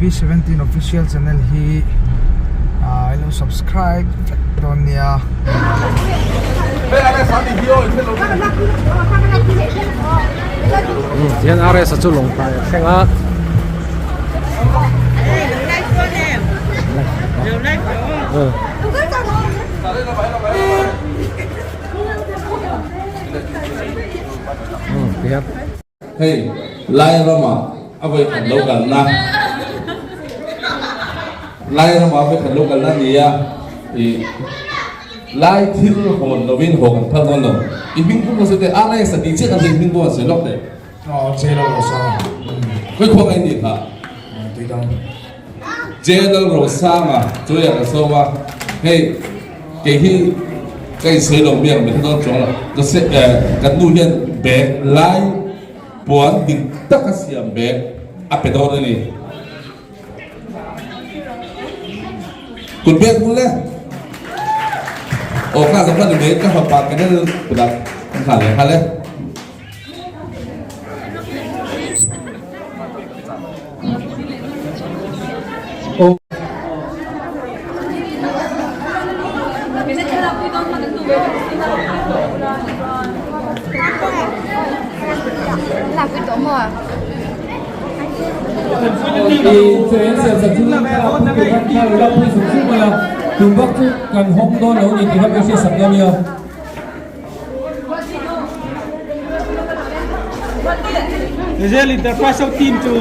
B17 official channel hi ah ilo subscribe vek dawn nia. Tihian RS a chu lawngtlai a thleng a. Hei lai rama a vawi khat lo kalna lai rama a vawi khat lo kalna a ni a ih lai thil hawn lovin haw kan phal dawn lo i hming pum ka sawi teh RS a tih chiah kan sawi hming pawh an sawi lawk teh. Aw che lo Rosanga. Khawi khuang a in tih kha? Tuidang. General Rosanga chu a ka sawm a, hei kei hi ka insawi lo miang mi kha dawn chuang lo, Jose kan nu hian bag lai puan dik tak a siam bag a pe dawn a ni. Kut bag hmul e. Aw kha zawng kha ni mai ka fapa ka nel kutah kan hla leh nghal e. Kan hawng dawn lo ni tih kha ka hriat sak dawn nia. Zel Enterprise team chu.